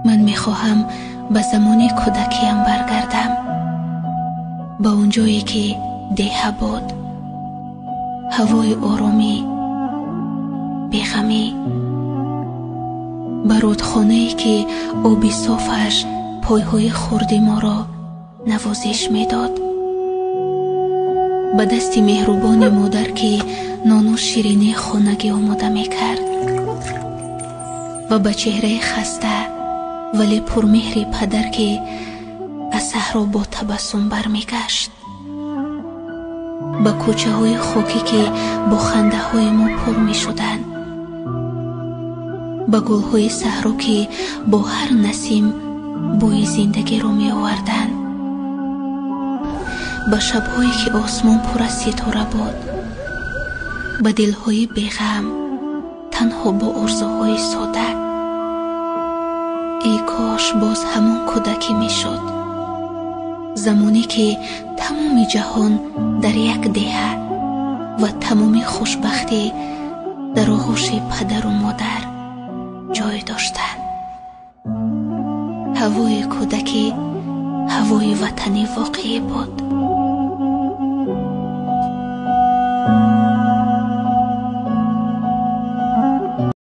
Ман мехоҳам ба замони кӯдакиям баргардам, ба он ҷое ки деҳа буд, ҳавои оромӣ, беғамӣ, ба рудхонае ки оби софаш пойҳои хурди моро навозиш медод, ба дасти меҳрубони модар, ки нону ширинии хонагӣ омода мекард, ва ба чеҳраи хаста, вале пурмеҳри падар, ки аз саҳро бо табассум бармегашт, ба кӯчаҳои хокӣ, ки бо хандаҳои мо пур мешуданд, ба гулҳои саҳро, ки бо ҳар насим бӯи зиндагиро меоварданд, ба шабҳое ки осмон пур аз ситора буд, ба дилҳои беғам, танҳо бо орзуҳои сода. Эй кош боз ҳамон кӯдакӣ мешуд, замоне ки тамоми ҷаҳон дар як деҳа ва тамоми хушбахтӣ дар оғӯши падару модар ҷой доштанд. Ҳавои кӯдакӣ ҳавои ватани воқеӣ буд.